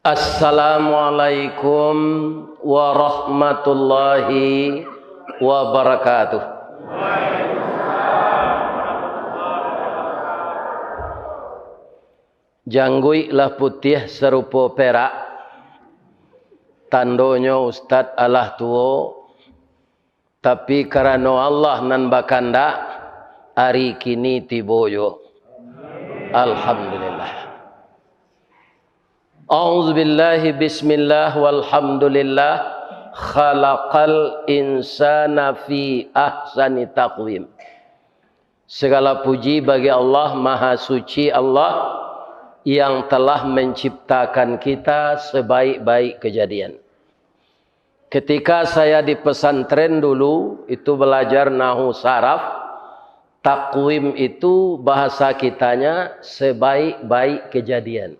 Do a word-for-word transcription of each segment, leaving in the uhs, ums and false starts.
Assalamualaikum warahmatullahi wabarakatuh. Jangguik lah putiah sarupo perak, tandonyo ustad alah tuo, tapi karano Allah nan bakandak, ari kini tibo juo. Alhamdulillah. A'udzubillahi, bismillah, walhamdulillah, khalaqal insana fi ahsani taqwim. Segala puji bagi Allah, Maha Suci Allah, yang telah menciptakan kita sebaik-baik kejadian. Ketika saya di pesantren dulu, itu belajar nahu saraf, takwim itu bahasa kitanya sebaik-baik kejadian.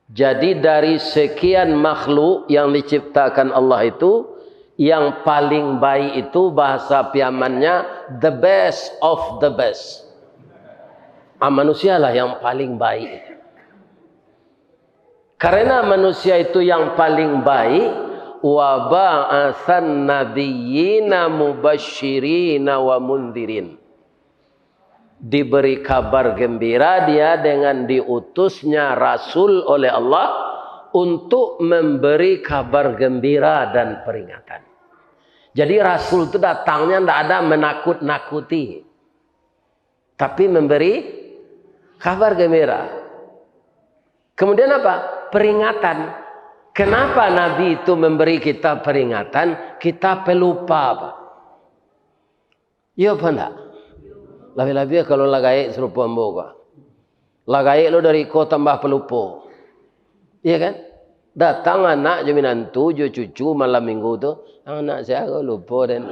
Jadi, dari sekian makhluk yang diciptakan Allah itu, yang paling baik itu, bahasa Piamannya, the best of the best. Ah, manusialah yang paling baik. Karena manusia itu yang paling baik, wa ba'atsan nabiyyina mubasyirina wa mundzirin. Diberi kabar gembira dia dengan diutusnya rasul oleh Allah untuk memberi kabar gembira dan peringatan. Jadi, rasul tu datangnya ndak ada menakut-nakuti, tapi memberi kabar gembira. Kemudian apa? Peringatan. Kenapa Nabi itu memberi kita peringatan? Kita pelupa, Pak. Iyo apa ndak? Labiah-labiah kalau lah gaek sarupo ambo ko. Lah gaek lo dari ko tambah pelupo. Iya kan? Datang anak jo minantu, jo cucu malam minggu tu, "Anak sia ko lupo den."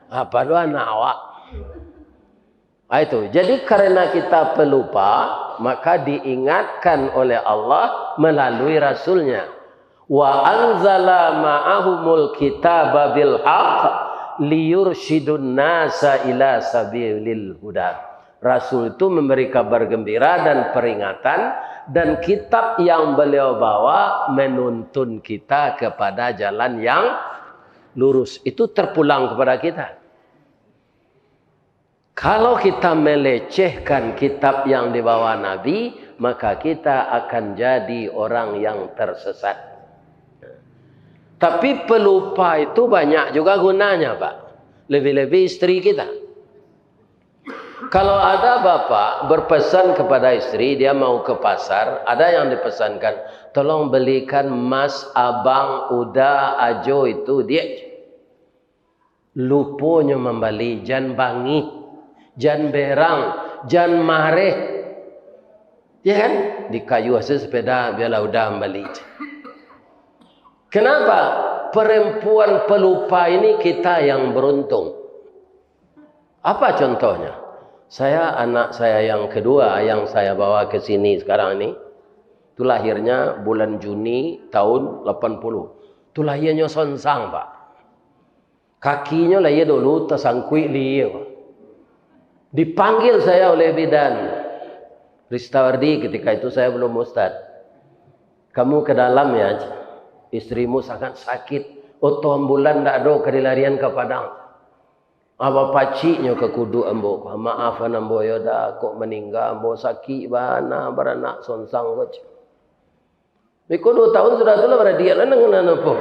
Apa tu anak awak? Ah, itu. Jadi, karena kita pelupa, maka diingatkan oleh Allah melalui Rasulnya. "Wa anzala ma'ahumul kitaba bil haq liyursyidun nasa ila sabilil huda." Rasul itu memberi kabar gembira dan peringatan, dan kitab yang beliau bawa menuntun kita kepada jalan yang lurus. Itu terpulang kepada kita. Kalau kita melecehkan kitab yang dibawa Nabi, maka kita akan jadi orang yang tersesat. Tapi pelupa itu banyak juga gunanya, Pak. Lebih-lebih istri kita. Kalau ada bapak berpesan kepada istri, dia mau ke pasar, ada yang dipesankan, "Tolong belikan mas abang Uda Ajo itu, Diak." Luponyo mambali, jan bangih, jan berang, jan mareh. Ya kan? Dikayuah se sepeda, biarlah Uda mambali. Kenapa? Perempuan pelupa ini kita yang beruntung. Apa contohnya? Saya, anak saya yang kedua yang saya bawa ke sini sekarang ini, itu lahirnya bulan Juni tahun delapan puluh. Itu lahirnya sonsang, Pak. Kakinyo lah iyo dulu tasangkuik di iyo. Dipanggil saya oleh bidan, "Ristawardi," ketika itu saya belum ustad. "Kamu ke dalam ya, istrimu sangat sakit. Oto ambulan ndak ado ka dilarian ka Padang." Apa paciknyo ka kuduk ambo ko, "Maafan ambo yo Da, kok maningga ambo, sakik bana baranak sonsang ko." Beko duo tahun sudah tu lah baradiak lah dengan anak apo.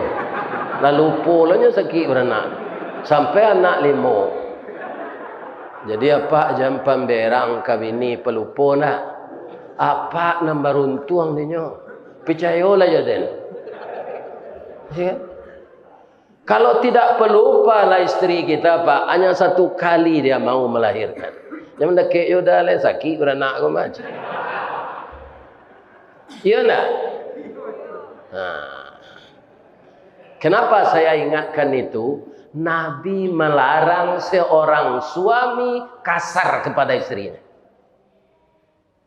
Lah lupo lah nyo sakik baranak. Sampai anak limo. Jadi apak jan pamberang ka bini palupo ndak? Apak nan baruntuang dinyo. Picayolah jo den. Ya kan? Kalau tidak pelupa lah istri kita, Pak, hanya satu kali dia mau melahirkan. Yang mendekek yo dah lah sakik baranak ko mah. Iya ndak? Nah. Kenapa saya ingatkan itu? Nabi melarang seorang suami kasar kepada istrinya.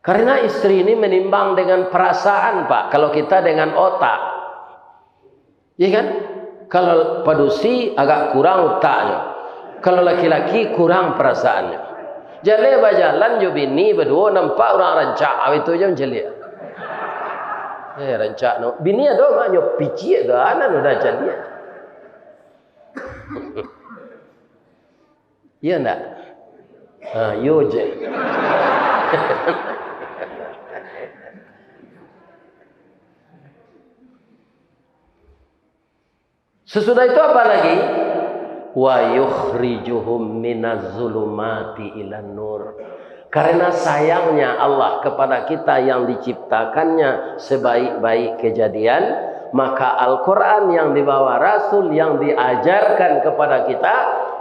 Karena istri ini menimbang dengan perasaan, Pak. Kalau kita dengan otak. Iya kan? Kalau padusi agak kurang otaknya. Kalau laki-laki kurang perasaannya. Jaleh bajalan jo bini baduo, nampak urang rancak, itu je mancaliak. Eh, rancak no. Bini ado mak nyo piciak tu, anak udah caliak. Iya ndak? Ha, yo je. Sesudah itu apa lagi? "Wa yukhrijuhum minaz zulumati ilan nur." Karena sayangnya Allah kepada kita yang diciptakannya sebaik-baik kejadian, maka Al-Quran yang dibawa Rasul yang diajarkan kepada kita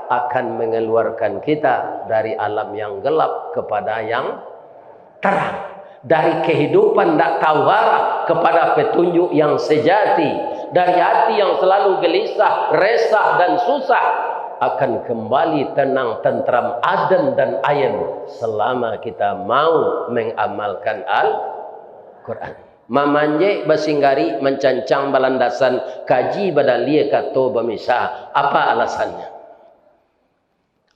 akan mengeluarkan kita dari alam yang gelap kepada yang terang, dari kehidupan ndak tahu arah kepada petunjuk yang sejati, dari hati yang selalu gelisah, resah, dan susah, akan kembali tenang, tentram, adem, dan ayem selama kita mau mengamalkan Al-Quran. Mamanjek, basinggari, mancancang, balandasan, kaji, badalia, kato, bamisah. Apa alasannya?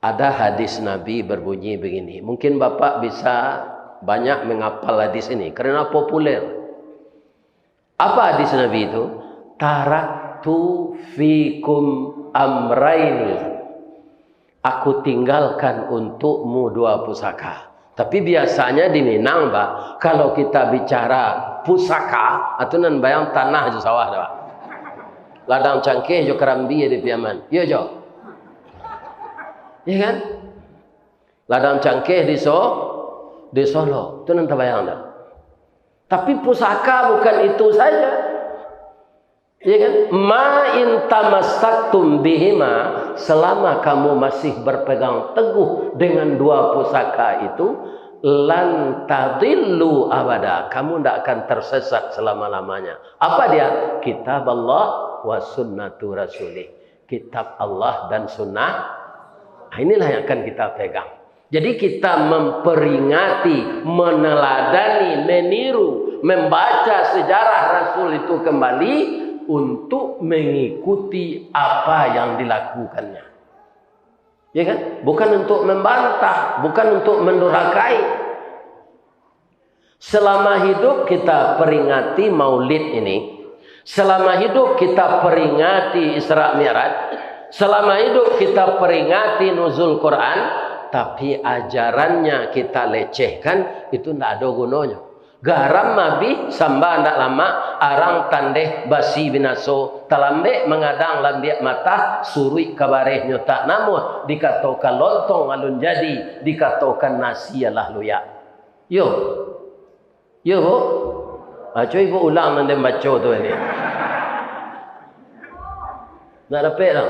Ada hadis Nabi berbunyi begini. Mungkin Bapak bisa banyak menghafal hadis ini karena populer. Apa hadis Nabi itu? "Taraktu fikum amraini." Aku tinggalkan untukmu dua pusaka. Tapi biasanya di Minang, Pak, kalau kita bicara pusaka, itu nan bayang tanah jo sawah, Pak. Ladang cangkeh jo karambia di Piaman. Iyo jo. Iya kan? Ladang cangkeh di So-, di Solok. Itu nan tabayang dah. Tapi pusaka bukan itu saja. Ya kan? "Ma in tamassaktum bihima," selama kamu masih berpegang teguh dengan dua pusaka itu, "lan tadillu abada," kamu ndak akan tersesat selama-lamanya. Apa dia? Kitab Allah wa sunnatu rasulih. Kitab Allah dan sunnah. Nah, inilah yang akan kita pegang. Jadi kita memperingati, meneladani, meniru, membaca sejarah Rasul itu kembali untuk mengikuti apa yang dilakukannya. Ya kan? Bukan untuk membantah, bukan untuk mendurhakai. Selama hidup kita peringati Maulid ini, selama hidup kita peringati Isra Mi'raj, selama hidup kita peringati Nuzul Quran, tapi ajarannya kita lecehkan, itu ndak ado gunonyo. Garam abih, samba ndak lamak, arang tandeh basi binaso, talambek mangadang lambiak matah, suruik ka barehnyo tak namuah, dikatokan lontong alun jadi, dikatokan nasi alah luyak. Yo. Yo, Bu. Ah, cubo Ibu ulang nan den baco tu tadi. Ndak dapek lah.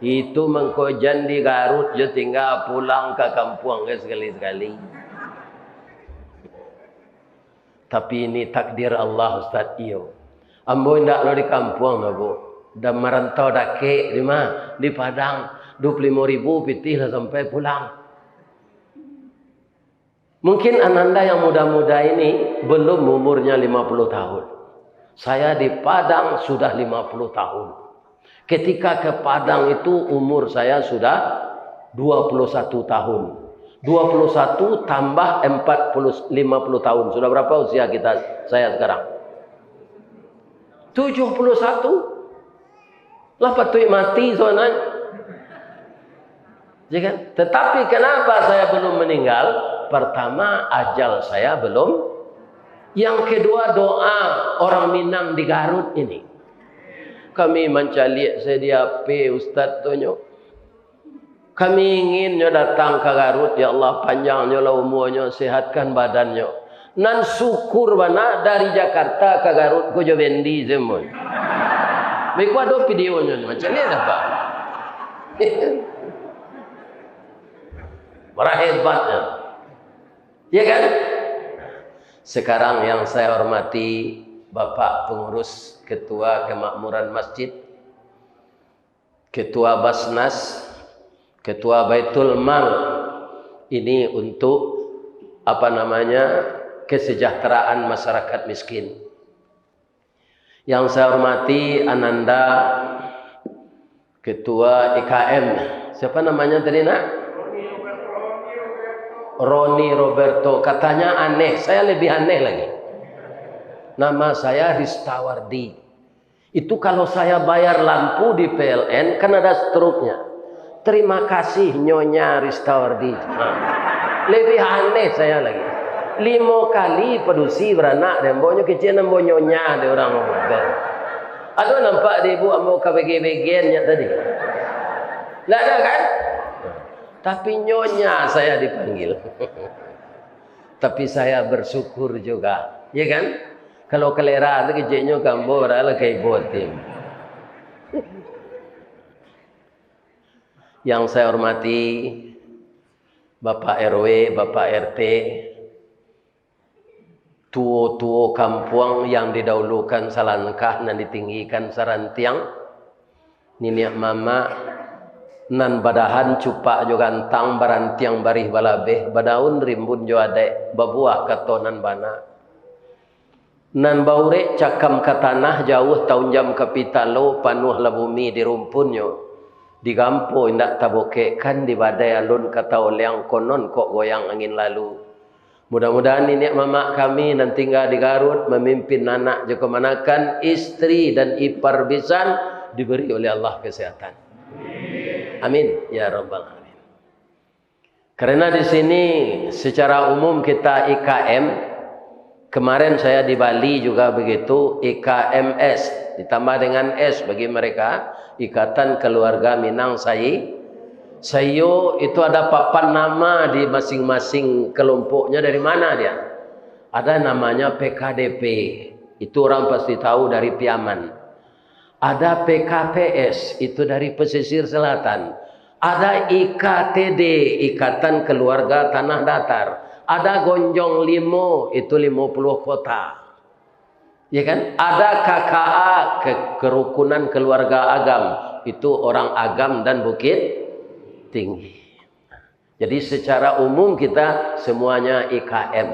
Itu mangko jan di Garut jo tingga pulang ka kampuang ka sakali-sakali. Tapi ini takdir Allah, Ustaz, iyo. Ambo indak lo di kampuang doh, Bu. Dan marantau dakek, di ma? Di Padang. Dua puluh limo ribu pitih lah sampai pulang. Mungkin ananda yang muda-muda ini belum umurnya lima puluh tahun. Saya di Padang sudah lima puluh tahun. Ketika ke Padang itu umur saya sudah dua puluh satu tahun. Dua puluh satu tambah empat puluh, lima puluh tahun. Sudah berapa usia kita, saya sekarang? Tujuh puluh satu. Lah patuik mati sabananyo. Ya kan? Tetapi kenapa saya belum meninggal? Pertama, ajal saya belum. Yang kedua, doa orang Minang di Garut ini. Kami mancaliak sadia P, Ustaz tu nyo. Kami ingin nyo datang ka Garut, ya Allah, panjang nyo lah umuanyo, sehatkan badannyo. Nan syukur bana dari Jakarta ka Garut ko jo bendi semua. Beko ado videonyo, macam ni apa? Marah hebatnya. Ya kan? Sekarang yang saya hormati Bapak Pengurus Ketua Kemakmuran Masjid, Ketua Basnas, Ketua Baitul Mal, ini untuk, apa namanya, kesejahteraan masyarakat miskin. Yang saya hormati Ananda Ketua I K M, siapa namanya tadi, Nak? Roni Roberto. Katanya aneh, saya lebih aneh lagi. Nama saya Ristawardi. Itu kalau saya bayar lampu di P L N, kan ada struknya. "Terima kasih, Nyonya Ristawardi." Ha. Lebih aneh saya lagi. Limo kali padusi baranak dek ambo, nyo kecek ambo nyonya dek urang. Ado nampak di ibu ambo ka bege-begean nyo tadi? Ndak ada kan? Tapi nyonya saya dipanggil. Tapi saya bersyukur juga, ya kan? Kalau kalera tu keceknyo ka ambo, lah ka ibo ti. Yang saya hormati Bapak R W, Bapak R T, tuo-tuo kampuang yang didahulukan salangkah, nan ditinggikan sarantiang, niniak mamak, nan badahan cupak jo gantang, barantiang barih balabeh, badaun rimbun jo adaik, babuah kato nan bana. Nan baurek cakam ka tanah, jauah taunjam ka pitalo, panuahlah bumi di rumpunnyo. Digampo indak tabokekkan, di badai alun ka taoleang, konon kok goyang angin lalu. Mudah-mudahan niniak mamak kami nan tingga di Garut, mamimpin anak jo kamanakan, istri dan ipar bisan, diberi oleh Allah kesehatan. Amin, ya rabbal alamin. Karena di sini secara umum kita I K M, kemarin saya di Bali juga begitu, I K M S, ditambah dengan S bagi mereka, Ikatan Keluarga Minang Sai-, Saiyo, itu ada papan nama di masing-masing kelompoknya. Dari mana dia? Ada namanya P K D P, itu orang pasti tahu dari Piaman. Ada P K P S, itu dari pesisir selatan. Ada I K T D, Ikatan Keluarga Tanah Datar. Ada Gonjong Limo, itu limo puluh kota. Ya kan? Ada K K A, ke-, Kerukunan Keluarga Agam, itu orang Agam dan Bukit Tinggi. Jadi secara umum kita semuanya I K M.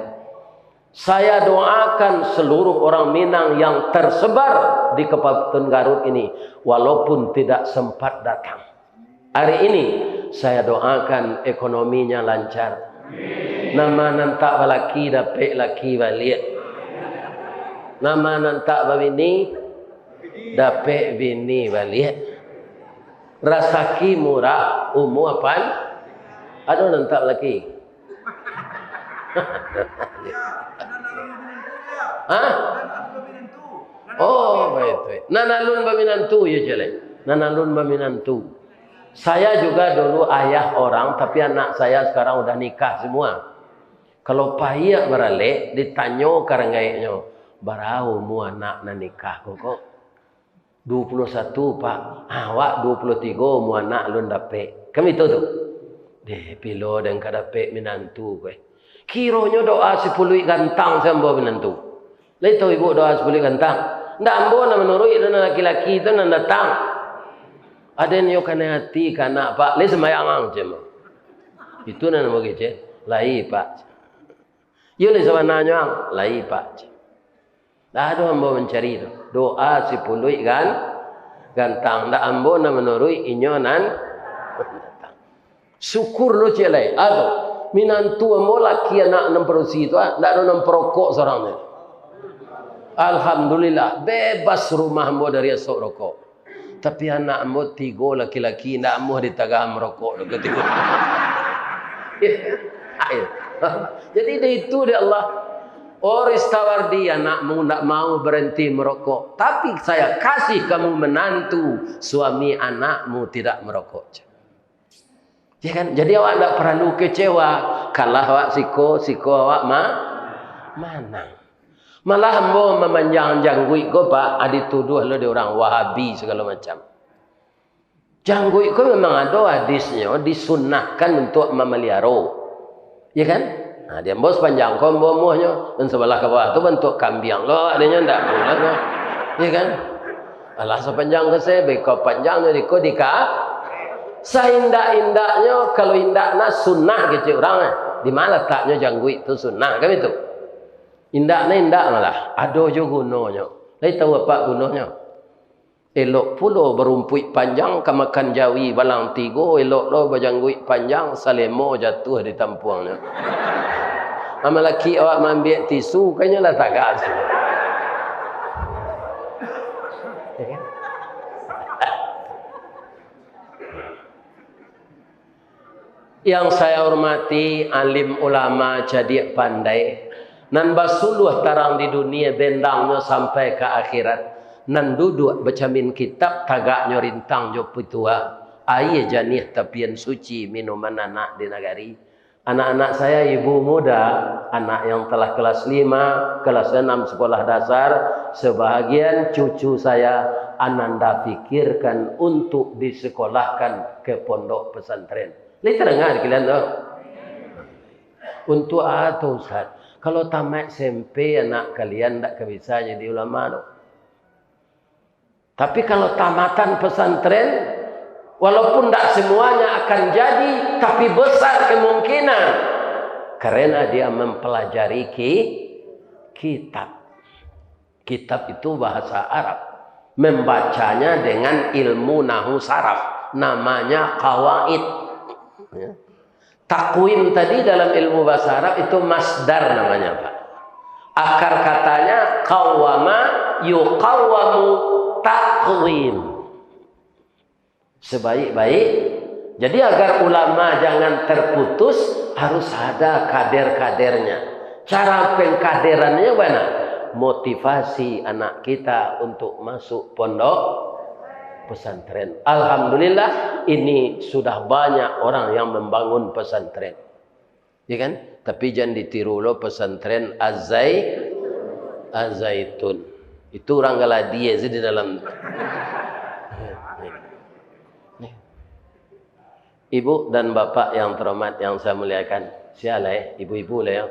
Saya doakan seluruh orang Minang yang tersebar di Kabupaten Garut ini, walaupun tidak sempat datang. Hari ini, saya doakan ekonominya lancar. Nama nan tak balaki, dapek laki baliak. Nama nan tak babini, dapek bini baliak. Rasaki murah, umua pan-, ado nan tak balaki? Hah? Oh, baik, baik. Nan alun baminantu, yo, Cele. Nan alun baminantu. Saya juga dulu ayah orang, tapi anak saya sekarang udah nikah semua. Kalau paiak baralek, ditanyo ka ranggaiknyo, "Bara umua anak nan nikah ko, kok?" "Duo puluah satu, Pak." "Awak duo puluah tigo, umua anak alun dapek." Kan itu tu. "Deh, pilo den ka dapek minantu ko, eh?" "Kironyo doa sipuluik gantang sambo minantu." Lai tahu ibu doa sipuluik gantang? Ndak ambo nan manuruik tu, nan laki-laki tu nan datang. Aden yo kanai ati ka anak, Pak. Lai sumbayang ang, cemo. Itu nan ambo kecek. Lai, Pak. Iyo lai sabananyo ang. Lai, Pak. Ndak ado ambo mancari tu. Doa sipuluik gan-, gantang. Ndak ambo nan manuruik, inyo nan datang. Syukur lo ciek lai. Ado. Minantu ambo laki anak nan padusi tu, ah, ndak ado nan parokok surang tu. Alhamdulillah, bebas rumah ambo dari asok rokok. Tapi anak ambo tigo laki-laki, ndak amuah ditagah marokok doh katigo. Jadi, dari itu dek Allah. Oh, Ristawardi, anakmu ndak mau berhenti merokok. Tapi saya kasih kamu menantu, suami anakmu tidak merokok. Ya kan? Jadi awak ndak paralu kecewa. Kalah awak siko, siko awak ma-, manang. Malah ambo mamanjang jangguik ko, Pak, ah, dituduah lo dek urang Wahabi sagalo macam. Jangguik ko memang ado hadisnyo, disunnahkan untuak mamaliaro. Ya kan? Nah, di ambo sapanjang ko ambo amuahnyo, nan sabalah ka bawah tu bantuak kambiang lo, adonyo ndak pulo ko. Ya kan? Alah sapanjang ko se, beko panjangnyo di ko di ka-, saindak-indaknyo, kalau indak nah sunnah kecek urang, eh. Di ma lataknyo jangguik tu sunnah, kan itu? Indak nah indak malah, ado jo gunonyo. Lai tahu apak gunonyo? Elok pulo barumpuik panjang ka makan jawi balang tigo, elok lo bajangguik panjang, salemo jatuah di tampuangnyo. Amalaki awak maambiak tisu, kanyo lah tagak. Yang saya hormati, alim ulama cadiak pandai, nan basuluah tarang di dunia, bendangnyo sampai ka akhirat, nan duduak bacamin kitab, tagaknyo rintang jo pitua, aia janiah tapian suci, minuman anak di nagari. Anak-anak saya, ibu muda, anak yang telah kelas lima, kelas enam sekolah dasar, sebahagian cucu saya, Ananda pikirkan untuk disekolahkan ke pondok pesantren. Lai tadanga di kalian tu? Untuk a tu, Ustaz? Kalau tamat S M P, anak kalian ndak ka bisa jadi ulama tu. Tapi kalau tamatan pesantren, walaupun ndak semuanya akan jadi, tapi besar kemungkinan. Karena dia mempelajari ki-, kitab. Kitab itu bahasa Arab. Membacanya dengan ilmu nahu saraf. Namanya qawaid. Ya. Takwim tadi dalam ilmu bahasa Arab itu masdar namanya, Pak. Akar katanya qawwama yuqawwamu taqwim. Sebaik-baik. Jadi agar ulama jangan terputus, harus ada kader-kadernya. Cara pengkaderannya bana? Motivasi anak kita untuk masuk pondok pesantren. Alhamdulillah, ini sudah banyak orang yang membangun pesantren. Ya kan? Tapi jan ditiru lo pesantren Azai-, Azaitun. Itu urang Galadia sih di dalam. Ibu dan bapak yang terhormat, yang saya muliakan, sialah, eh, ibu-ibu lah, ya.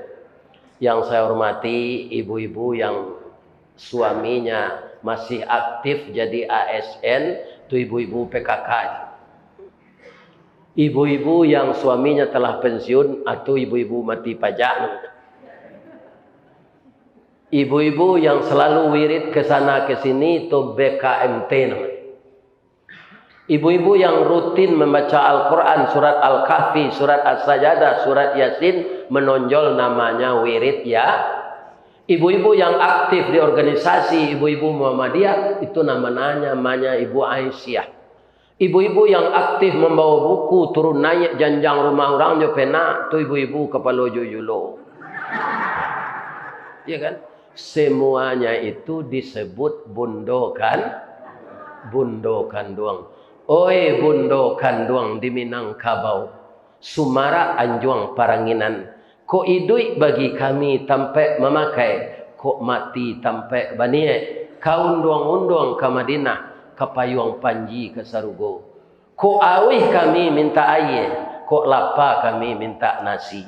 Yang saya hormati, ibu-ibu yang suaminya masih aktif jadi A S N, tu ibu-ibu P K K. Ibu-ibu yang suaminya telah pensiun, atau ibu-ibu mati pajak. Ibu-ibu yang selalu wirid ke sana ke sini, tu B K M T namanya. Ibu-ibu yang rutin membaca Al-Quran, surat Al-Kahfi, surat As-Sajadah, surat Yasin, menonjol namanya wirid, ya. Ibu-ibu yang aktif di organisasi ibu-ibu Muhammadiyah, itu nama-, namanya Ibu Aisyah. Ibu-ibu yang aktif membawa buku turun naik janjang rumah urang jo pena, tu ibu-ibu kapalo jujulo. Ya kan? Semuanya itu disebut bundo kan-, bundo kanduang. Oi bundo kanduang di Minangkabau, Sumarak Anjuang Paranginan, kok iduik bagi kami tampek mamakai, kok mati tampek baniaik, ka unduang-unduang ka Madinah, ka payuang panji ka sarugo. Kok auih kami mintak aia, kok lapa kami mintak nasi.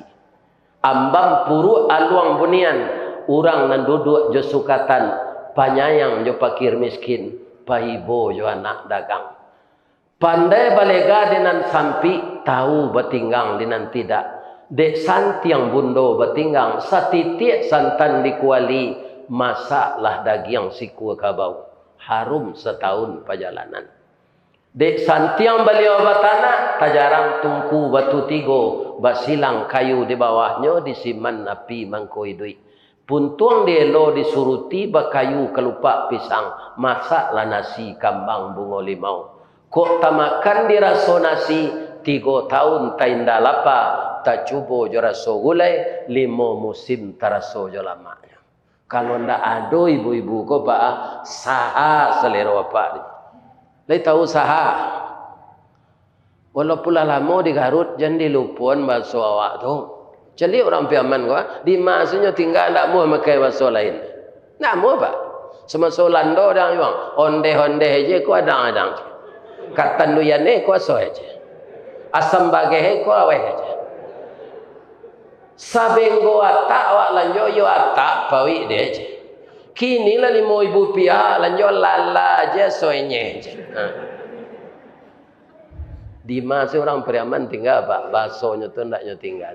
Ambang puruak aluang bunian, urang nan duduak jo sukatan, panyayang jo pakir miskin, paibo jo anak dagang. Pandai balega di nan sampik, tau batinggang di nan tidak. Dek santiang bundo batinggang, satitiak santan di kuali, masaklah dagiang sikua kabau, harum satahun pajalanan. Dek santiang baliau batanak, tajarang tungku batu tigo, basilang kayu di bawahnyo, disiman api mangko iduik. Puntuang dielo disuruti, bakayu kalupak pisang, masaklah nasi kambang bungo limau. Kok tamakan diraso nasi, tigo taun tainda lapa, tacubo jo raso gulai, limo musim taraso jo lamaknyo. Kalau ndak ado ibu-ibu ko, Pak, saha salero Apak ni. Lai tahu saha? Walaupun lah lamo di Garut, jan dilupoan baso awak tu. Caliak urang Piaman ko, ah, di ma se nyo tingga ndak amuah makai baso lain. Ndak amuah, Pak. Samaso Ulando adang juo, ondeh-ondeh je ko adang-adang. Katanduyan e ko asoe je. Asam bageh e ko aweh je. Sabenggo atak awak lanjo, iyo atak pawik de je. Kini lah limo ribu rupiah, lanjo lala je, soenyeh je. Ha. Di ma se urang Pariaman tingga, Pak, basonyo tu ndak nyo tingga.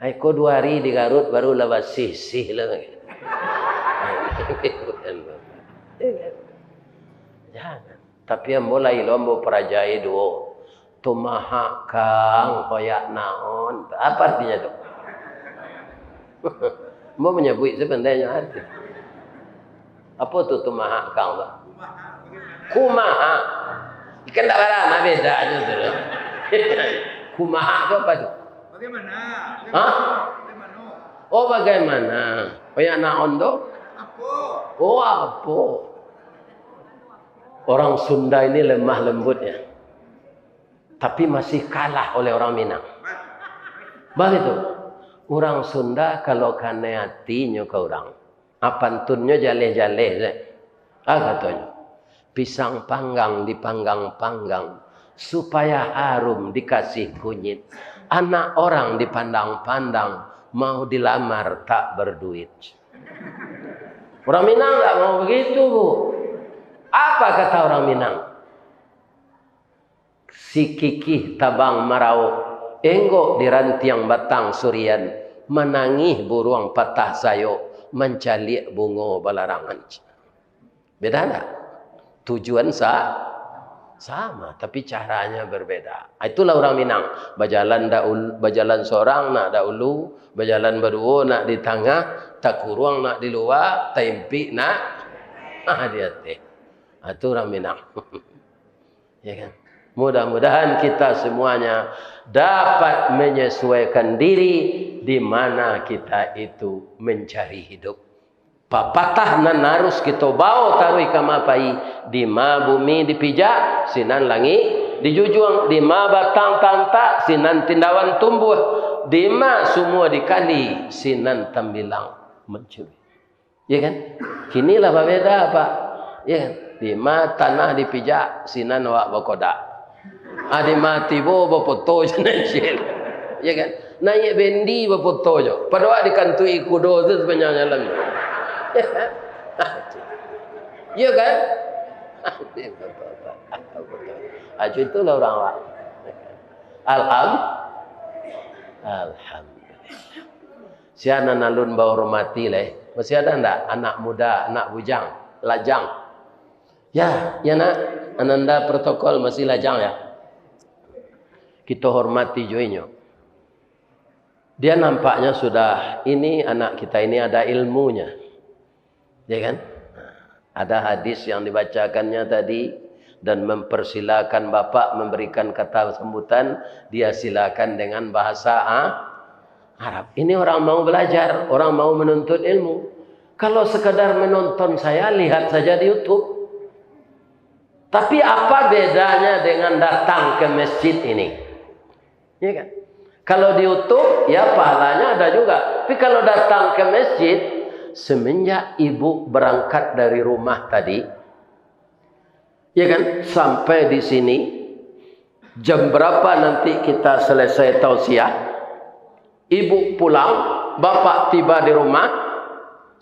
Ai ko duo ari di Garut, baru lah basih-sih lah. Jangan. Tapi ambo lai lo ambo parajai duo. Tumahak kang, hoyak naon. Apa artinya tu? Ambo manyabuik sabananyo arti. Apa tu tumahak kang tu? Kumaha? Ikan tak barana beda aja tu. Kumaha tu apa tu? Bagaimana? Hah? Bagaimana? Oh, bagaimana? Oh, ya, naon tu? Apa? Oh, apa? Orang Sunda ini lemah lembutnya. Tapi masih kalah oleh orang Minang. Begitu. Orang Sunda kalau kanai atinyo ka urang, ah, pantunnyo jaleh-jaleh se. Ah, katonyo, "Pisang panggang dipanggang-panggang, supaya harum dikasih kunyit. Anak orang dipandang-pandang, mau dilamar tak berduit." Orang Minang nggak mau begitu, Bu. Apa kata orang Minang? Sikikih tabang marauk, enggok di rantiang batang surian, manangih buruang patah sayok, mancaliak bungo balarangan. Beda ndak? Tujuan sa-, sama, tapi caranya berbeda. Itulah orang Minang. Bajalan daul-, bajalan sorang nak daulu, bajalan baduo nak di tangah, takuruang nak di lua, taimpik nak, ah, di ateh. Ah, itu orang Minang. Ya kan? Mudah-mudahan kita semuanya dapat menyesuaikan diri di mana kita itu mencari hidup. Papatah nan harus kito bawo taruih ka ma pai, dima bumi dipijak, sinan langik dijunjuang, dima batang taantak, sinan tindawan tumbuah, dima sumua dikali, sinan tambilang mancuri. Ya kan? Kini lah babeda, Pak. Ya kan? Dima tanah dipijak, sinan awak bakodak. Ah, dima tibo bapoto jo nan ciek. Ya kan? Naiak bendi bapoto jo. Pado awak dikantuik kudo tu sapanjang jalan. Ya kan? Ah, itulah urang awak. Alham-, Alhamdulillah. Sia nan alun bahormati lai. Masih ada ndak anak muda, anak bujang, lajang? Ya, ya nak, ananda protokol masih lajang ya. Kito hormati jo inyo. Dia nampaknya sudah, ini anak kita ini ada ilmunya. Ya kan? Ada hadis yang dibacakannya tadi, dan mempersilakan bapak memberikan kata sambutan, dia silakan dengan bahasa A-, Arab. Ini orang mau belajar, orang mau menuntut ilmu. Kalau sekadar menonton saya, lihat saja di YouTube. Tapi apa bedanya dengan datang ke masjid ini? Ya kan? Kalau di YouTube, ya pahalanya ada juga. Tapi kalau datang ke masjid, semenjak ibu berangkat dari rumah tadi, ya kan, sampai di sini, jam berapa nanti kita selesai tausiah, ibu pulang, bapak tiba di rumah,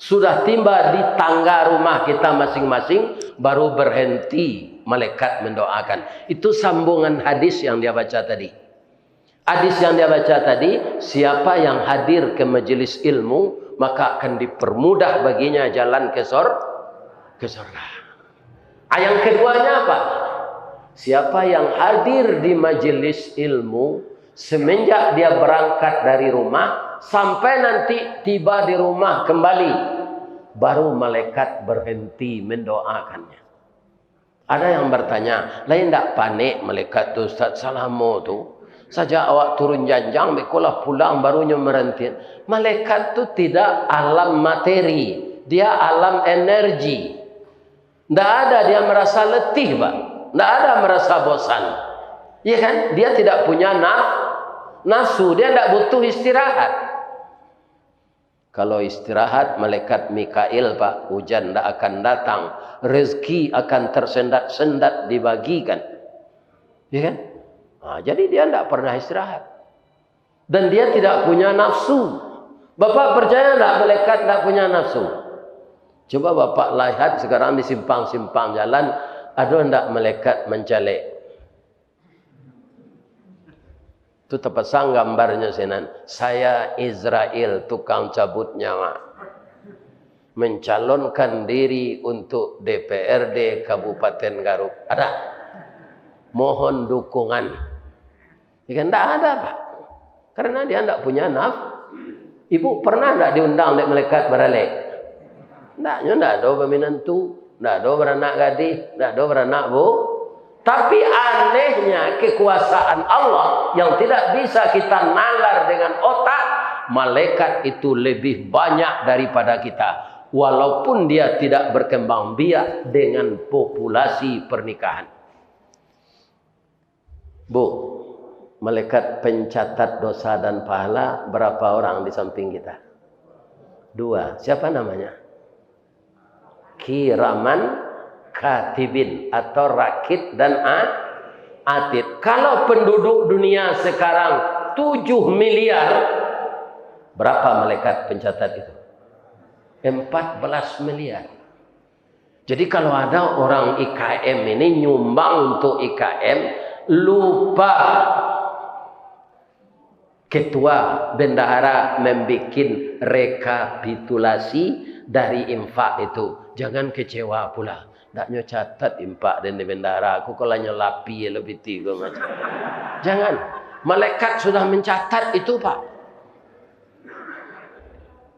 sudah tiba di tangga rumah kita masing-masing, baru berhenti malaikat mendoakan. Itu sambungan hadis yang dia baca tadi. Hadis yang dia baca tadi, siapa yang hadir ke majelis ilmu, maka akan dipermudah baginya jalan ke sor-, ke sorga. Ah, yang keduanya apa? Siapa yang hadir di majelis ilmu, semenjak dia berangkat dari rumah, sampai nanti tiba di rumah kembali, baru malaikat berhenti mendoakannya. Ada yang bertanya, "Lai ndak panek malaikat tu, Ustaz, salamo tu? Sajak awak turun janjang, beko lah pulang, baru nyo marantian." Malaikat tu tidak alam materi, dia alam energi. Ndak ada dia merasa letih, Pak. Ndak ada merasa bosan. Iya kan? Dia tidak punya naf-, nafsu, dia ndak butuh istirahat. Kalau istirahat, malaikat Mikail, Pak, hujan ndak akan datang, rezeki akan tersendat-sendat dibagikan. Ya kan? Nah, jadi dia ndak pernah istirahat. Dan dia tidak punya nafsu. Bapak percaya ndak malaikat ndak punya nafsu? Coba Bapak lihat sekarang di simpang-simpang jalan, ada ndak malaikat mancalek? Tu tapasang gambarnyo sinan. "Saya Izrail, tukang cabut nyawa. Mencalonkan diri untuk D P R D Kabupaten Garut." Ada? Mohon dukungan. Ya kan? Ndak ada, Pak. Karena dia ndak punya naf-, Ibu pernah ndak diundang dek malaikat baralek? Ndak, nyo ndak ado baminantu, ndak ado baranak gadih, ndak ado baranak bu-, Tapi anehnya, kekuasaan Allah yang tidak bisa kita nalar dengan otak, malaikat itu lebih banyak daripada kita, walaupun dia tidak berkembang biak dengan populasi pernikahan. Bu, malaikat pencatat dosa dan pahala berapa orang di samping kita? Dua. Siapa namanya? Kiraman katibin atau rakit dan a-, atid. Kalau penduduk dunia sekarang tujuh miliar, berapa malaikat pencatat itu? Empat belas miliar. Jadi, kalau ada orang I K M ini nyumbang untuk I K M, lupa ketua bendahara membikin rekapitulasi dari infak itu. Jangan kecewa pula. Ndaknyo catat infak den di bendahara, aku kalau nyo lapie lo pitih ko macam. Jangan. Malaikat sudah mencatat itu, Pak.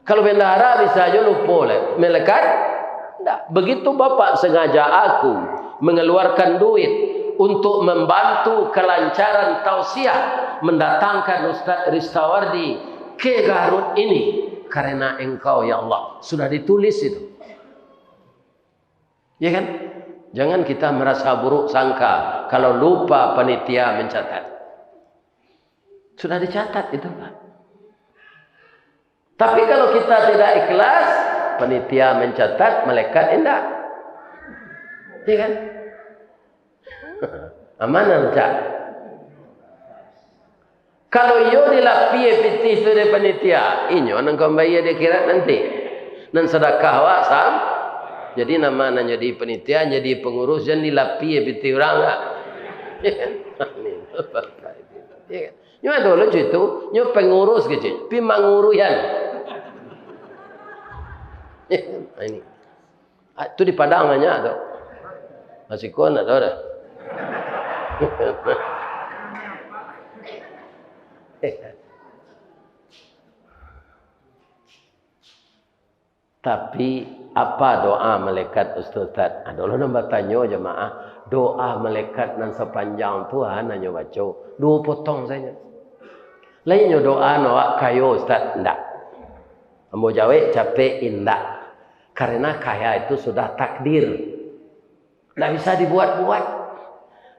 Kalau bendahara bisa aja lupo leh. Malaikat? Ndak. Begitu Bapak sengaja aku mengeluarkan duit untuk membantu kelancaran tausiah, mendatangkan Ustaz Ristawardi ke Garut ini, karena Engkau, ya Allah, sudah ditulis itu. Ya kan? Jangan kita merasa buruk sangka kalau lupa panitia mencatat. Sudah dicatat itu, Pak. Tapi kalau kita tidak ikhlas, panitia mencatat, malaikat indak. Ya kan? Aman, Cak? Kalau iyo dilapie pitih tu dek panitia, inyo nan ka mambayia di akhirat nanti. Nan sadakah awak sam-, jadi nama nan jadi panitia, jadi pangurus, jan dilapie pitih urang, ah. Nyo ado lo cuy tu, nyo pangurus ke cuy, pi manguruihan. Ini. Ah, tu di Padang banyak tu. Masih ko nak tahu dah. Tapi, apa doa malaikat, Ustaz? Ado lo nan batanyo jamaah, doa malaikat nan sapanjang tu, ha, nan nyo baco, duo potong sajo. Lai nyo doa nak awak kayo, Ustaz? Ndak. Ambo jawek capek, indak. Karena kaya itu sudah takdir. Ndak bisa dibuat-buat.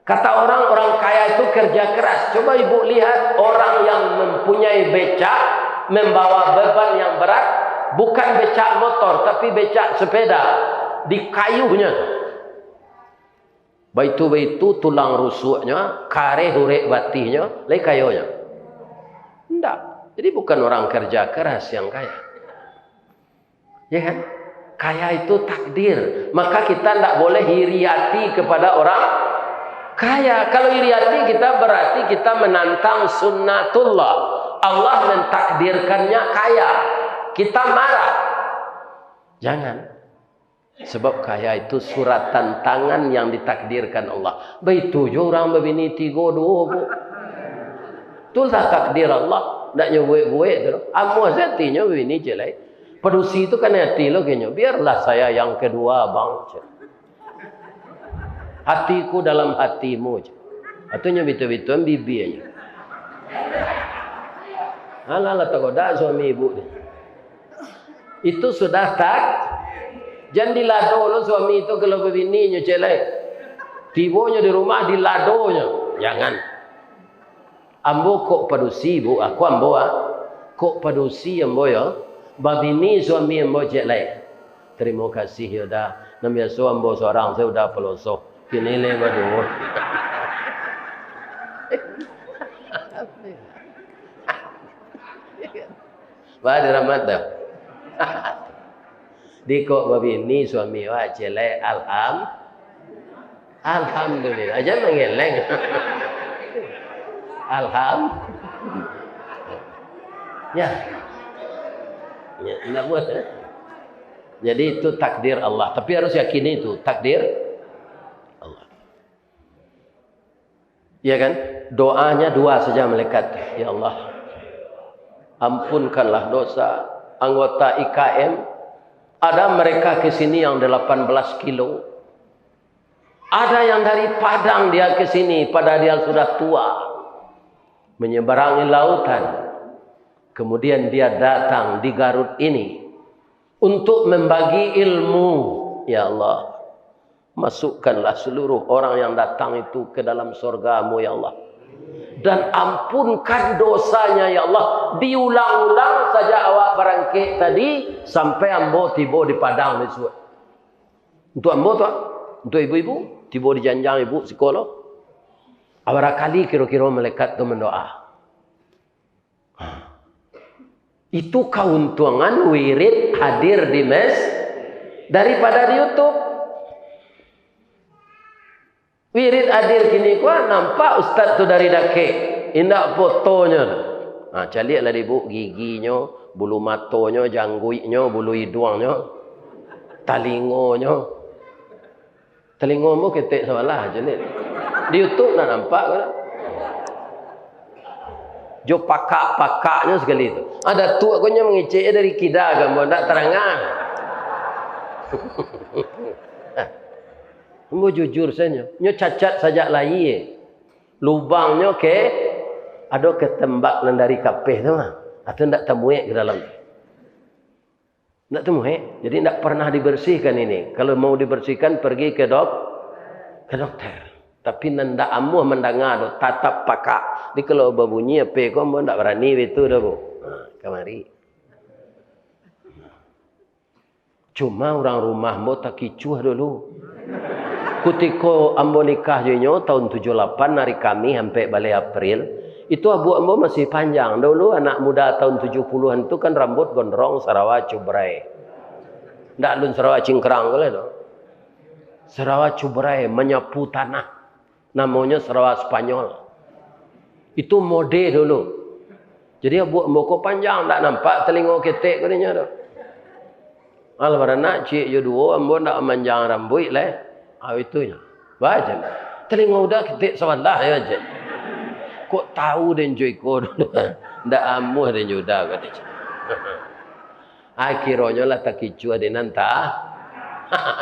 Kata orang, orang kaya itu kerja keras. Coba ibu lihat orang yang mempunyai becak, membawa beban yang berat, bukan becak motor, tapi becak sepeda, dikayuhnyo. Baitu-baitu tulang rusuknyo, kareh urek batihnyo, lai kayonyo? Ndak. Jadi bukan orang kerja keras yang kaya. Ya kan? Kaya itu takdir. Maka kita ndak boleh iri hati kepada orang kaya. Kalau iri hati kita, berarti kita menantang sunnatullah. Allah mentakdirkannya kaya. Kita marah. Jangan. Sebab kaya itu suratan tangan yang ditakdirkan Allah. Baitu juo urang babini tigo duo, Bu. Itulah takdir Allah. Ndak nyo buek-buek tu. Amuah satinyo babini ciek lai. Padusi tu kan ati lo kenyo. "Biarlah saya yang kedua, Bang," cek. "Hatiku dalam hatimu," cek. Atunyo bitu-bituan bibia nyo. Alah, lah tagodak suami ibu ni. Itu sudah tak, jan dilado lo suami tu kalau babini nyo ciek lai. Tibonyo di rumah, diladonyo. Jangan. Ambo kok padusi, Bu, aku ambo, ah. Kok padusi ambo yo, babini suami ambo ciek lai. Tarimo kasih yo dah. Nan biaso ambo surang sajo Uda Paloso. Kini lai baduo. Bah, dirahmat dah. Di kok babini suami awak ciek lai, alham-, alhamdulillah. Jan mangeleng. Alham-, ya. Ya, ndak buat, eh? Jadi itu takdir Allah. Tapi harus yakini itu takdir Allah. Ya kan? Doanya dua saja malaikat. "Ya Allah, ampunkanlah dosa anggota I K M. Ada mereka ke sini yang delapan belas kilo. Ada yang dari Padang dia ke sini, padahal dia sudah tua. Menyeberangi lautan. Kemudian dia datang di Garut ini untuk membagi ilmu. Ya Allah, masukkanlah seluruh orang yang datang itu ke dalam surga-Mu, ya Allah. Dan ampunkan dosanya, ya Allah, diulang-ulang sajak awak barangkek tadi sampai ambo tibo di Padang bisuak. Untuk ambo tu, untuk ibu-ibu, tibo di janjang ibu siko lo. Abarah kali kiro-kiro malaikat tu mandoa? Itu kauntungan wirid hadir di mes daripada di YouTube. Wirid hadir kini ko, nampak ustaz tu dari dakek, indak fotonyo. Ha, caliaklah di ibu, giginyo, bulu matonyo, jangguiknyo, bulu iduangnyo, talingonyo. Talingo ambo ketek sabalah, caliak. Di YouTube nak nampak ko. Jo pakak-pakaknyo sakali tu. Ada tu akonyo mangecek dari kida ka ambo, ndak tarangan. Ambo jujur sajo. Nyo cacat sajak lahia. Lubangnyo ke, ado ke tembak nan dari kapeh tu mah. Atau ndak tamuek ke dalam. Ndak tamuek. Jadi ndak pernah dibersihkan ini. Kalau mau dibersihkan, pergi ke dok-, ke dokter. Tapi nan ndak amuah mandanga tu, tatap pakak. Jadi kalau babunyi ape ko, ambo ndak barani itu dah, Bu. Ha, kamari. Cuma urang rumah ambo takicuah dulu. Kutiko ambo nikah jo inyo tahun tujuah lapan, ari Kamih ampek baleh April, itu abuak ambo masih panjang. Dulu anak muda tahun tujuah puluhan tu kan rambut gondrong, sarawa cubrai. Ndak alun sarawa cingkrang ko lai tu. Sarawa cubrai, manyapu tanah. Namonyo sarawa Spanyol. Itu mode dulu. Jadi, abuak ambo ko panjang, ndak nampak talingo ketek ko dinyo tu. Alah, baranak ciek jo duo, ambo ndak manjang rambuik lai. Ah, itunyo. Bajan. Talingo uda ketek sabalah yo, jan. Kok tahu den jo iko dulu. Ndak amuah den jo uda, kato. Akhironyo lah takicuah di nan ta-,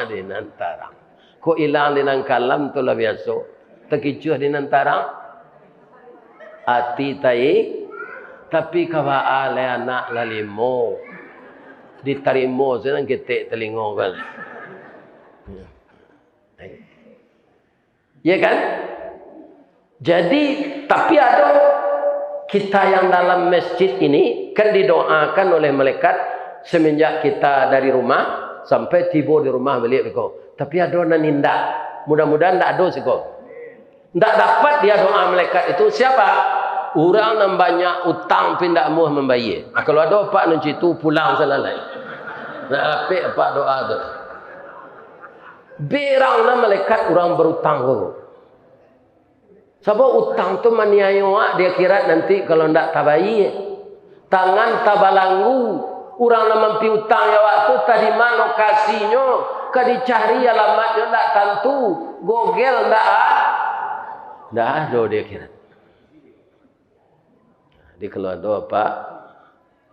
di nan tarang. Kok ilang di nan kalam tu lah biaso. Takicuah di nan tarang. Ati tai, tapi ka baa lai anak lah limo. Ditarimo se nan ketek talingo kan. Ya kan? Jadi, tapi ado kita yang dalam masjid ini, kan didoakan oleh malaikat semenjak kita dari rumah sampai tibo di rumah baliak beko. Tapi ado nan indak. Mudah-mudahan ndak ado siko. Ndak dapat dia doa malaikat itu. Siapa? Urang nan banyak utang tapi ndak amuah mambayia. Ah, kalau ado apak nan citu, pulang salalai. Ndak dapek apak doa tu. Berang lah malaikat urang barutang tu. Sabab utang tu maniayo awak di akhirat nanti kalau ndak tabayia. Tangan tabalanggu, urang nan mampiutang awak tu tadima lokasinyo, ka dicari alamatnyo ndak tantu, Google ndak a-, ndak ado di akhirat. Jadi kalau ado apak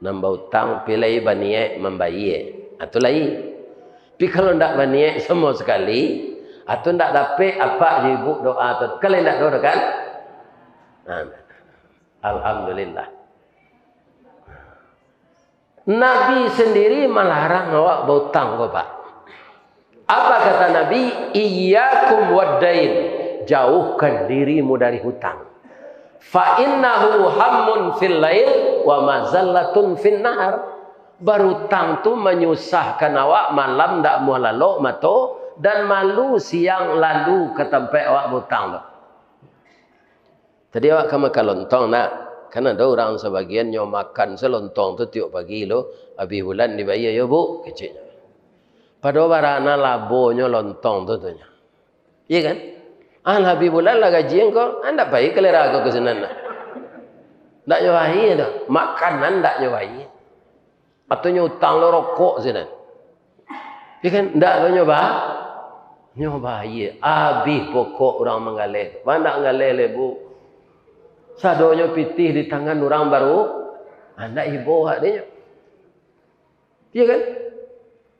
nan bautang, pi lai baniaik mambayia, ah, tu lai. Tapi kalau ndak baniaik samo sakali, ah, tu ndak dapek apak jo ibu doa tu. Kan lai ndak doa kan? Nah, alhamdulillah. Nabi sendiri malarang awak bautang ko, Pak. Apa kata Nabi? "Iyyakum waddain." Jauhkan dirimu dari hutang. "Fa innahu hammun fil lail wa mazallatun fin nahar." Barutang tu manyusahkan awak, malam ndak amuah lalok mato, dan malu siang lalu ka tampek awak bautang tu. Tadi awak ka makan lontong, nak? Kan ado urang sabagian nyo makan se lontong tu tiok pagi lo, abih bulan dibayia yo, Bu, keceknyo. Padahal bara nan labonyo lontong tu, tu nyo. Iya kan? Ah, lah abih bulan lah gaji angko, ah, ndak pai kalera ko ka sinan lah. Ndak nyo bayia doh, makanan ndak nyo bayia. Atau nyo utang lo rokok sinan. Ya kan? Ndak lo nyo ba-, nyo bayia. Abih pokok urang manggaleh. Wah, ndak manggaleh lai, Bu. Sadonyo pitih di tangan urang baru, ah, ndak ibo hak dinyo. Ya kan?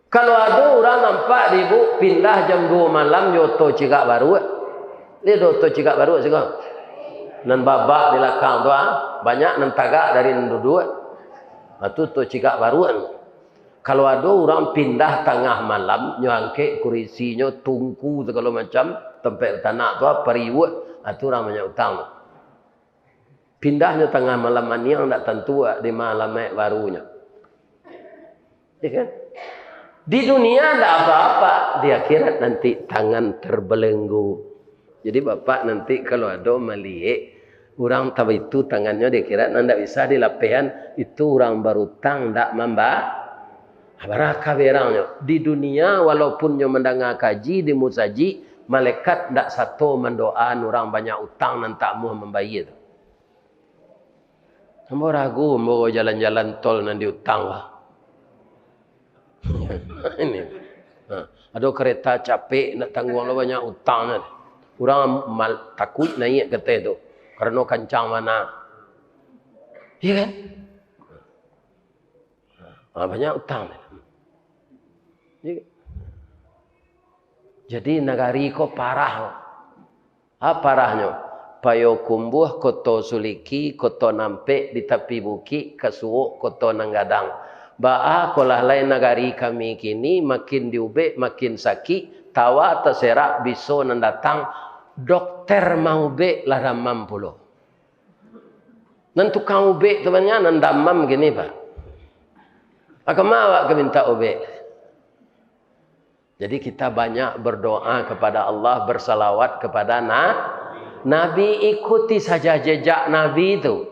Kalau ado urang nampak di ibuk pindah jam duo malam jo oto cigak baruak. Liek do oto cigak baruak siko. Nan babak di lakang tu, ah, banyak nan tagak dari nan duduak. Ah, tu oto cigak baruak. Kalau ado urang pindah tangah malam, nyo angkek kurisinyo, tungku sagalo macam, tampek tanak tu, ah, pariuak, ah, tu urang banyak utang tu. Pindahnyo tangah malam maniang, ndak tantu di ma alamaik barunyo. Ya kan? Di dunia ndak apa-apa, di akhirat nanti tangan terbelenggu. Jadi bapak nanti kalau ado maliek urang tabitu tangannyo di akhirat, nan ndak bisa dilapehan, itu urang barutang ndak mamba-, baraka berangnyo. Di dunia walaupun nyo mandanga kaji di musajik, malaikat ndak sato mandoaan urang banyak utang nan tak amuah mambayia tu. Ambo ragu, ambo jalan-jalan tol nan diutang lah. Ini. Ha, ado kereta capek, nak tangguang lo banyak utang kan. Urang mal-, takuik naiak kateh tu, karano kancang bana. Iya kan? Ha, banyak utang. Iya. Jadi nagari ko parah. Ha, parahnyo, Payokumbuah, Koto Suliki, Koto Nampek di tapi bukik, Kasuok, Koto Nan Gadang. Baa ko lah lai nagari kami kini, makin diubek, makin sakik, tawa taserak, biso nan datang, dokter maubek lah damam pulo. Nan tukang ubek tu banyak, nan damam kini, Pak. A kama awak ka mintak ubek? Jadi, kita banyak berdoa kepada Allah, bersalawat kepada na-, Nabi, ikuti saja jejak Nabi itu.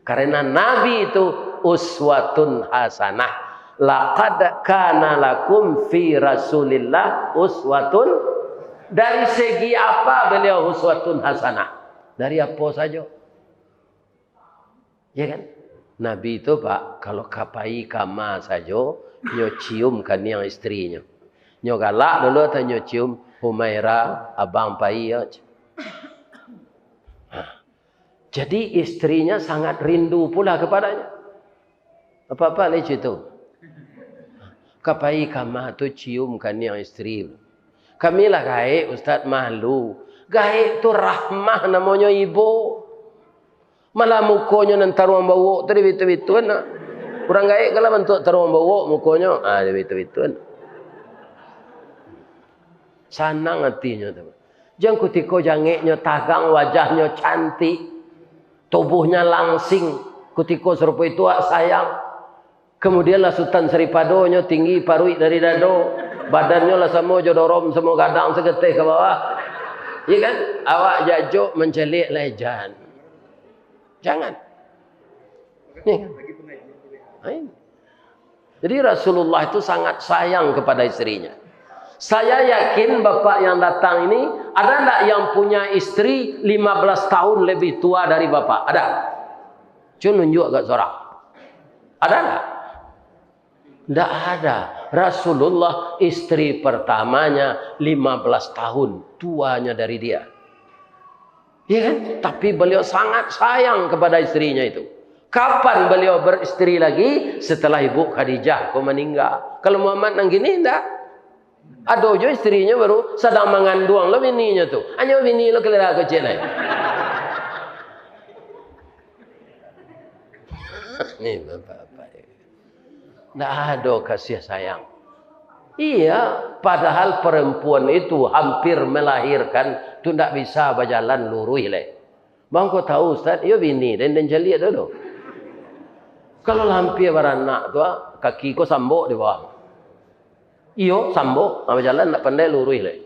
Karena Nabi itu uswatun hasanah. Laqad kana lakum fi Rasulillah uswatun. Dari segi apa beliau uswatun hasanah? Dari apa saja? Ya kan? Nabi tu, Pak, kalau ka pai kama sajo, nyo cium kaniang istrinyo. Nyo galak dulu atau nyo cium, "Humaira, abang pai yo." Nah, jadi istrinya sangat rindu pula kepadanya. Apa-apa lai cuy tu. Ka pai kama tu cium kaniang istri. Kami lah gaek, Ustaz, malu. Gaek tu rahmah namonyo, ibu. Malah mukonyo nan taruang bauak tu dibitu-bituan nak. Urang gaek kalah bantuak taruang bauak mukonyo. Ah, dibitu-bituan. Sanang atinyo tu. Jan kutiko jangeknyo tagang, wajahnyo cantik, tubuhnya langsing, kutiko sarupo itu awak sayang. Kemudianlah Sutan Saripadonyo tinggi paruik dari dado, badannyo lah samo jo dorom, samo gadang sageteh ka bawah. Iya kan? Awak jajok mancaliak lai jan. Jangan. Iya kan? Lain. Jadi Rasulullah itu sangat sayang kepada istrinya. Saya yakin bapak yang datang ini, ada ndak yang punya istri lima belas tahun lebih tua dari bapak? Ada? Cubo nunjuk agak sorang. Ada ndak? Ndak ada. Rasulullah, istri pertamanya lima belas tahun tuanya dari dia. Ya kan? Tapi beliau sangat sayang kepada istrinya itu. Kapan beliau beristri lagi? Setelah Ibu Khadijah ko maningga. Kalau Muhammad nan kini, ndak. Ado jo istrinyo baru sadang manganduang lo bininyo tu. Hanyo bini lo kalera kecek lai. Ni bapak-bapak. Ndak ado kasih sayang. Iya, padahal perempuan itu hampir melahirkan, tu ndak bisa bajalan luruih lai. Bang, ko tahu, Ustaz? Iyo bini den, den caliak tu, tu. Kalau lah hampir baranak tu, ah, kaki ko sambok di bawah. Iyo, sambok, ah, bajalan ndak pandai luruih lai.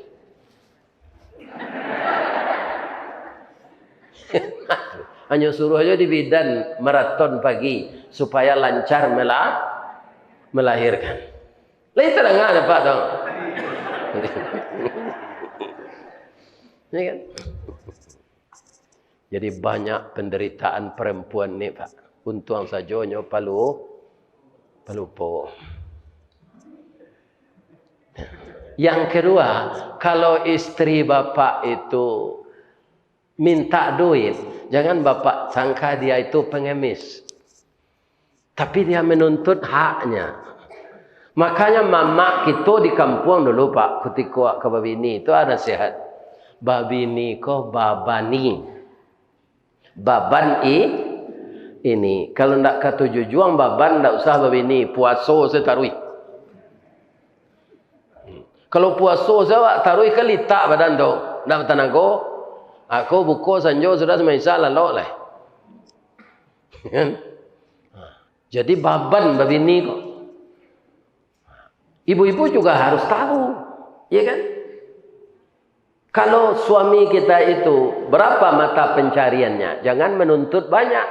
Hanyo suruah jo di bidan maraton pagi, supaya lancar mela-, melahirkan. Lai tadanga dek Apak tu? Ya kan? Jadi banyak penderitaan perempuan ni, Pak. Untuang sajo nyo palu-, palupo. Yang kedua, kalau istri Bapak itu minta duit, jangan Bapak sangka dia itu pengemis. Tapi dia menuntut haknya. Makanya mamak kito di kampuang dulu, Pak, kutiko awak ka babini tu ado nasihat. Babini ko babani. Baban i-, ini. Kalau ndak ka tujuah juang baban, ndak usah babini. Puaso se taruih. Kalau puaso se awak taruih kan litak badan tu. Ndak batanago. Ako buko sanjo sudah samaisa lalok lah. Kan? Jadi baban babini ko. Ibu-ibu juga harus tahu, ya kan? Kalau suami kita itu berapa mata pencariannya, jangan menuntut banyak.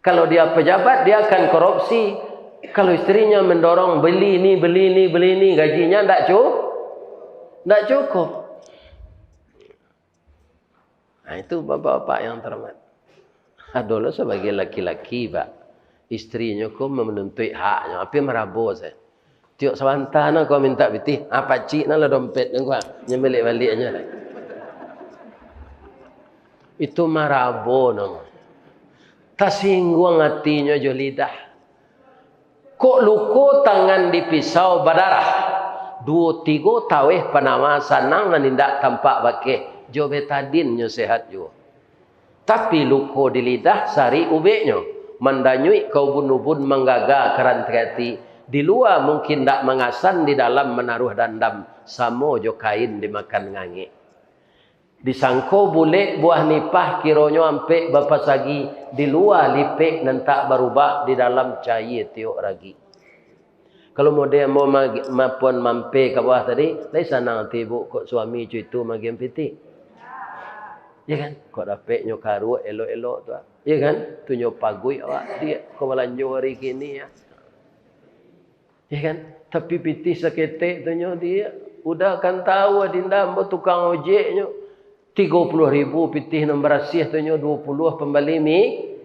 Kalau dia pejabat, dia akan korupsi. Kalau istrinya mendorong beli ini, beli ini, beli ini, gajinya ndak cu-, ndak cukup. Nah, itu bapak-bapak yang terhormat. Ado lo sabagai laki-laki, Pak. Istrinyo ko manuntuik haknyo, api marabo se. Tiok sabanta no ko mintak pitih, ah, pacik no lah dompet nyo ko, nyo baliak-baliaknyo lah. Itu marabo no. Tasingguang atinyo jo lidah. Kok luko tangan di pisau badarah, duo tigo taweh panama sanang nan indak tampak bakeh, jo betadin nyo sehat juo. Tapi luko di lidah sarik ubeknyo, mandanyuik ka ubun-ubun, manggaga ka rantai ati. Di lua mungkin ndak mangasan, di dalam manaruah dandam, samo jo kain dimakan ngangek. Disangko bulek buah nipah, kironyo ampek bapasagi, di lua lipek nan tak barubah, di dalam caia tiok ragi. Kalau model ambo magi-, mapon mampeh ka bawah tadi, lai sanang ati ibu kok suami co itu magian pitih. Ya kan? Kok dapeknyo karuak elok-elok tu, ah. Ya kan? Tu nyo paguik awak, diak, kok balanjo hari kini, ya. Ya kan? Tapi pitih saketek tu nyo, diak, udah kan tahu adinda ambo tukang ojek nyo. Tigo puluah ribu pitih nan barasiah tu nyo, duo puluah pambali mi-,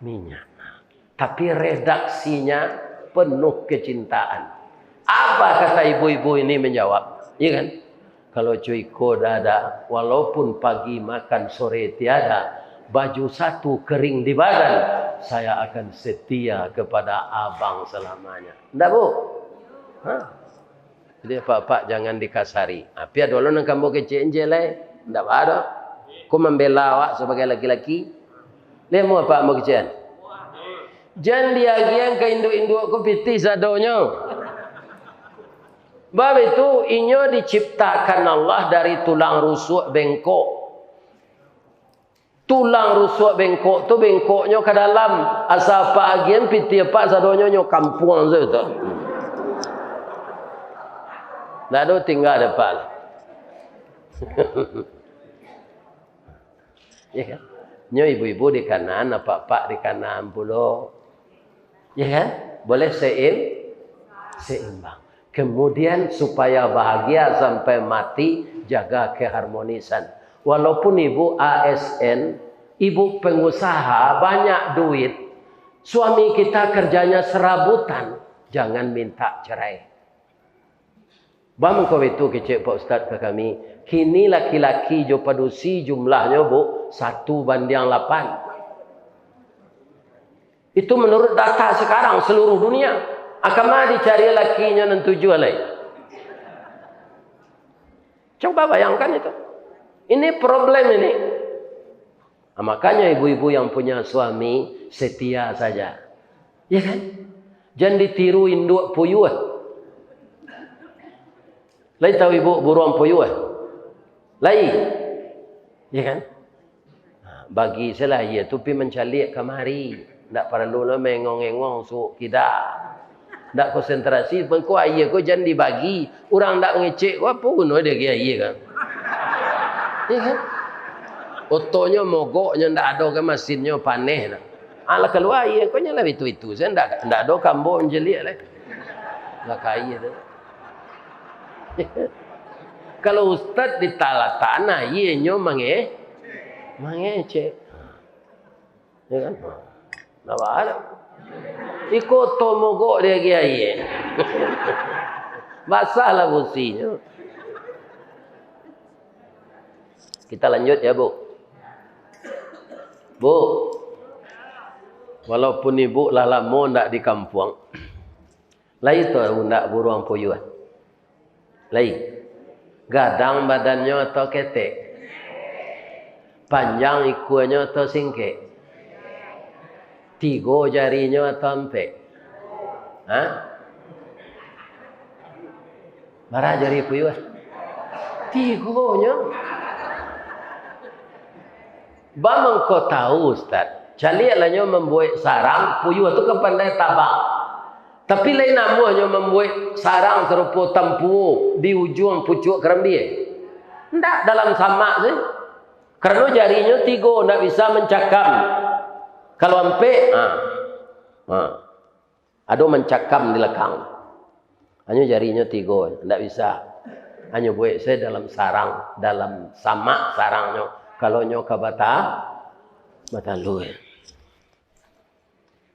minyak. Tapi redaksinya penuh kecintaan. Apa kata ibu-ibu ini menjawab? Ya kan? Kalau co iko dada, walaupun pagi makan sore tiada, baju satu kering di badan, saya akan setia kepada abang selamanya. Ndak, Bu? Ha? Jadi, apak-apak jangan dikasari. Tapi ado lo nan ka ambo kecek-kecek lai. Ndak baa doh. Ko mambela awak sabagai laki-laki. Lai amuah apak ambo kecekan. Jan diagiahan ka induak-induak ko pitih sadonyo. Bab itu, inyo diciptakan Allah dari tulang rusuak bengkok. Tulang rusuak bengkok tu, bengkoknyo ka dalam. Asa apak agiahan pitih apak sadonyo nyo kampuang sajo tu. Ndak ado tingga di apak. Ya kan? Nyo ibu-ibu di kanan, apak-apak di kanan pulo. Ya kan? Boleh seim-, seimbang. Kemudian, supaya bahagia sampai mati, jaga keharmonisan. Walaupun ibu A S N, ibu pengusaha, banyak duit, suami kita kerjanya serabutan, jangan minta cerai. Baa mangko baitu kecek Pak Ustaz ka kami, kini laki-laki jo padusi jumlahnyo, Bu, satu bandiang lapan. Itu menurut data sekarang seluruh dunia. A kama dicari lakinyo nan tujuah lai? Coba bayangkan itu. Ini problem ini. Nah, makanya ibu-ibu yang punya suami setia saja. Ya kan? Jan ditiru induak puyuh. Lai tahu ibu buruang puyuh? Lai. Ya kan? Nah, bagi sajolah aia tu pi mancaliak kamari. Ndak paralu lo maengong-engong suok kida. Ndak konsentrasi, mangko aia ko jan dibagi. Urang ndak mangecek ko, apo guno diagiah aia kan? Iya kan? Otonyo mogok, nyo ndak ado kan masinnyo, paneh dah. Alah, kalua aia ko nyo lah itu-itu sajo, ndak, ndak ado kambo mancaliak lai. Lah ka aia tu. Kalau ustaz ditalatakan aia, nyo mange-, mangecek. Ya kan? Ndak baa. Iko oto mogok diagiah aia. Basah lah businyo. Kita lanjut ya, Bu. Bu, walaupun ibu lah lamo ndak di kampuang, Lai tahu ndak buruang puyuah? Lai. Gadang badannyo atau ketek? Panjang ikuanyo atau singkek? Tigo jarinyo atau ampek? Ha? Bara jari puyuah? Tigonyo. Ba mangko tahu, Ustaz. Caliaklah nyo mambuek sarang, puyuah tu kan pandai tabang. Tapi lai namuah nyo mambuek sarang sarupo tampuo di ujuang pucuak karambia? Ndak, dalam samak se. Karano jarinyo tigo, ndak bisa mancakam. Kalau ampek, ha. Ha. Ado mancakam di lakang. Hanyo jarinyo tigo, ndak bisa. Hanyo buek se dalam sarang, dalam samak sarangnyo. Kalau nyo ka bata-, batalua.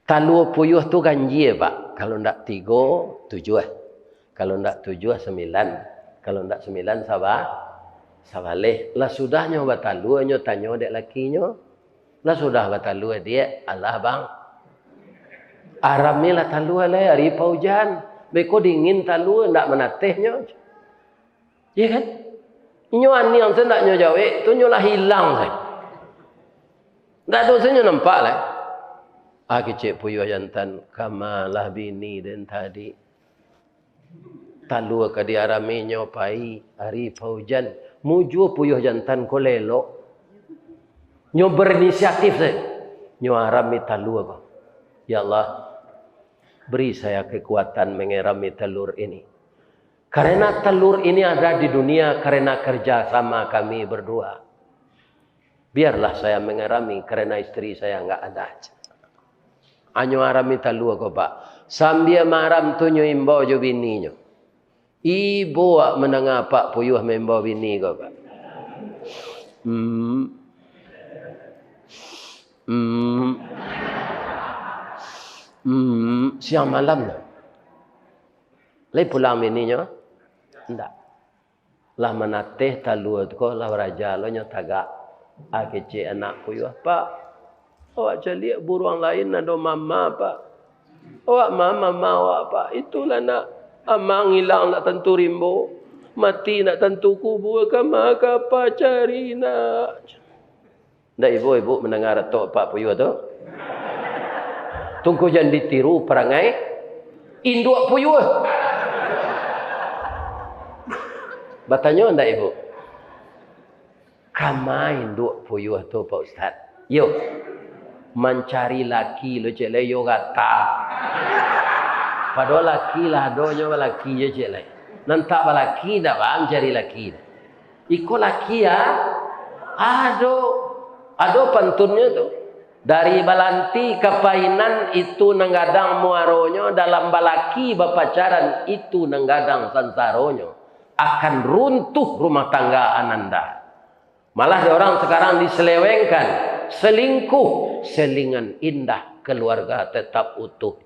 Talua puyuah tu ganjia, Pak. Kalau ndak tigo, tujuah. Kalau ndak tujuah, sambilan. Kalau ndak sambilan, saba-, sabaleh. Lah sudah nyo batalua, nyo tanyo dek lakinyo. Lah sudah batalua, Diak, alah, Bang. Arami lah talua lai, ari paujan. Beko dingin talua, ndak manateh nyo. Iya kan? Inyo aniang tu ndak nyo jawek, tu nyo lah hilang lai. Ndak ado se nyo nampak lai. Ah, kecek puyuah jantan, kamalah bini den tadi. Talua ka diaraminyo pai, ari paujan. Mujua puyuah jantan ko lelok. Nyo berinisiatif se. Nyo arami talua ko. Ya Allah, beri saya kekuatan mengerami telur ini. Karena telur ini ada di dunia karena kerja sama kami berdua. Biarlah saya mengerami karena istri saya nggak ada. Anyo arami talua ko, Pak. Sambia maaram tu nyo imbau jo bininyo. Ibo wak mandanga Pak Puyuah maimbau bini ko, Pak. Hmm. Hmm. Hmm. Siang malam tu. Lai pulang bininyo? Ndak. Lah manateh talua tu ko, lah baraja lo nyo tagak. Ah, kecek anak puyuah, "Pak, awak caliak buruang lain ado mama, Pak. Awak ma mama awak, Pak. Itulah nak, amang ilang ndak tantu rimbo, mati ndak tantu kubua, kama ka Apak cari nak?" Ndak ibo ibu mandanga ratok Pak Puyuah tu? Tungku jan ditiru parangai induak puyuah. Batanyo ndak ibu? Kama induak puyuah tu, Pak Ustaz? Yo, mancari laki lo cek lai, yo gata. Padahal laki lah ado nyo balaki jo cek lai. Nan tak balaki ndak ba mancari laki. Iko laki, ya? Ado, ado pantunnyo tu. Dari balanti ka painan itu nan gadang muaronyo, dalam balaki bapacaran itu nan gadang sansaronyo. Akan runtuh rumah tangga ananda. Malah dek orang sekarang diselewengkan, selingkuh, selingan indah, keluarga tetap utuh.